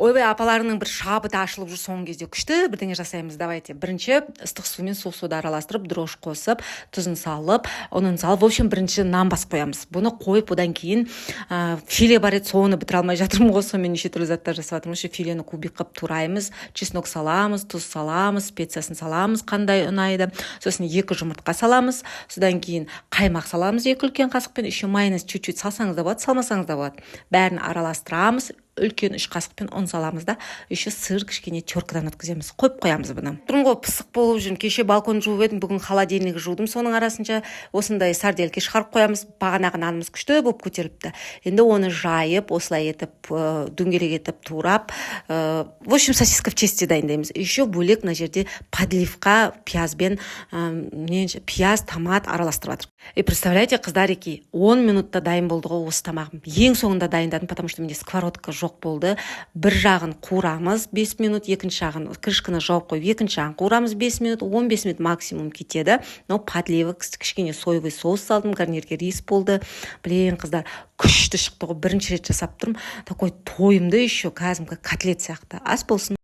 Ойбай, апаларыңның бір шабыты ашылып жүр соңғы кезде. Күшті бірдеңе жасаймыз, давайте. Бірінші ыстық су мен суық суды араластырып, дрожжи қосып, тұзын салып, ұнын салып, в общем, бірінші нан басып қоямыз. Бұны қойып, одан кейін филе бар еді, соны бітіре алмай жатырмын ғой, сонымен неше түрлі заттар жасап жатырмын. Еще филені кубик қылып тураймыз, чеснок саламыз, тұз саламыз, специясын саламыз, қандай ұнайды. Сосын екі жұмыртқа саламыз, содан кейін қаймақ саламыз 2 үлкен қасықпен, еще майонез чуть чуть салсаңыз да болады, салмасаңыз да болады. Бәрін араластырамыз. Үлкен 3 қасықпен ұн саламыз да, еще сыр кішкене теркадан өткіземіз, қойып қоямыз бұны. Тұрмын ғой, пысық болып жүрмін. Кеше балкон жуып едім, бүгін холодильник жудым. Соның арасынша осындай сардельке шығарып қоямыз. Бағанағы нанымыз күшті болып көтеріліпті. Енді оны жайып, осылай етіп, дөңгелек етіп турап, в общем, сосиска в тесте дайындаймыз. Еще бөлек мына жерде подливка пиязбен, не, пияз, томат араластырып жатыр. И представляете, қыздарики, 10 минутта дайын болды ғой осы тамағым. Ең соңында дайындадым, потому что менде сковородка жоқ болды. Бір жағын қуырамыз 5 минут, екінші жағын крышканы жауып қойып, екінші жағын қуырамыз 5 минут, 15 минут максимум кетеді. Но подлива кішкене соевый соус салдым, гарнирге рис болды. Блин, қыздар, күшті шықты ғой. Бірінші рет жасап тұрмын. Такой тойымды еще, кәдімгі котлет сияқты. Ас болсын.